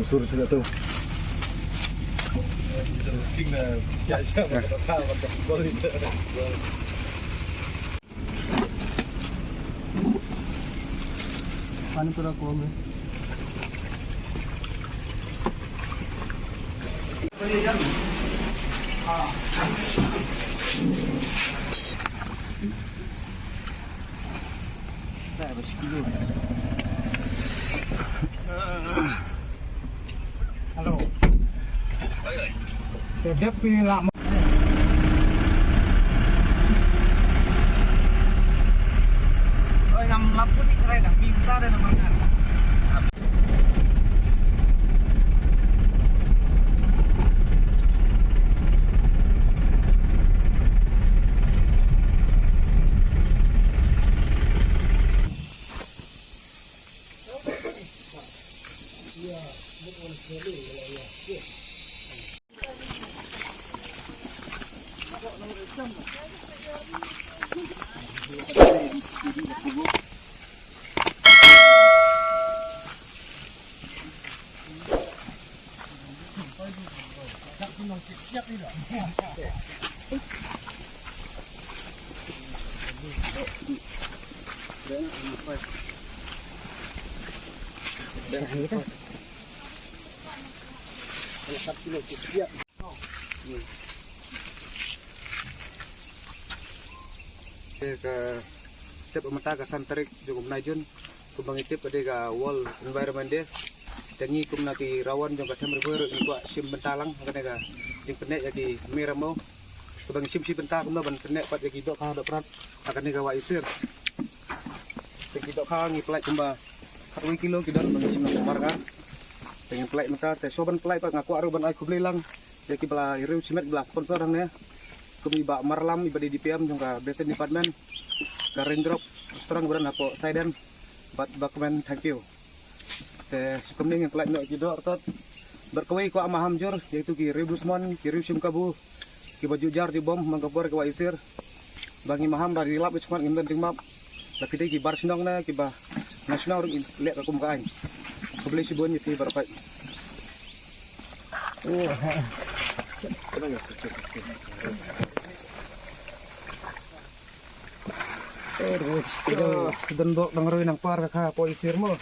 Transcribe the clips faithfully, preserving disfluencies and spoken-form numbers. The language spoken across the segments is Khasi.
Sur sila tu. पानी पूरा कम है। Hello. Te dep pi la. Oi, ngam lap su pi krai da pi sa da na mangan. Ka step mynta ka san tarik jong u bnai Jun, kumba ngi tip ka dei ka World Environment Day. Te ngi kumna ki rawan jong ka Them River ngi kwah shim bynta lang ha kane ka jingpynneh ïa ki mei ramew. Kumba ngi shim shi bynta kumno ban pynneh pat ïa ki dohkha dohprat ha kane ka Wah Isir. Te ki dohkha ngi pynlait kumba khatwei kilo ki don ba ngi shim na ka marka. Te ngin pynlait mynta te shuwa ban pynlait pat nga kwah ruh ban ai khublei lang ïa kiba la riew shimet ba la sponsor hangne. Kum i Bah Marlam iba dei D P M jong ka Basin Department, ka Raindrop Restaurant ba don hapoh Saiden bad Bah Kmen, thank you. Te shu kumne ngin pynlait noh ki doh artat. Bad kawei kwah maham jur ïa kitu ki riew dusmon, ki riew shim kabu, kiba ju jar ju bom man ka por ka Wah Isir. Ba ngi maham ba ri lap ïa shmat ngim don jingmap. La ki dei ki bar shnong ne kiba na shnong ruh ngi leh ka kum ka aiñ. Khublei shibun ïa phi baroh peit. Don bok dang roi nang par ka kha po Isir mo.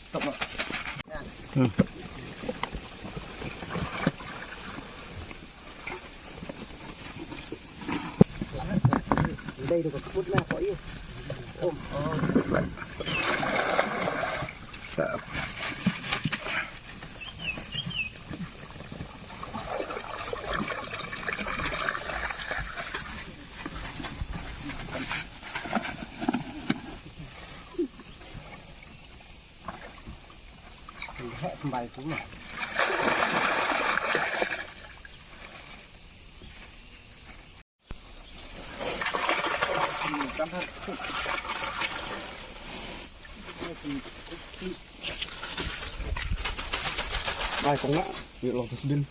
Stop. Hmm. Dai da ka kut na ko ïa. Om. Heh, sembai tu lah. Bai kong nak, yuk long dustbin.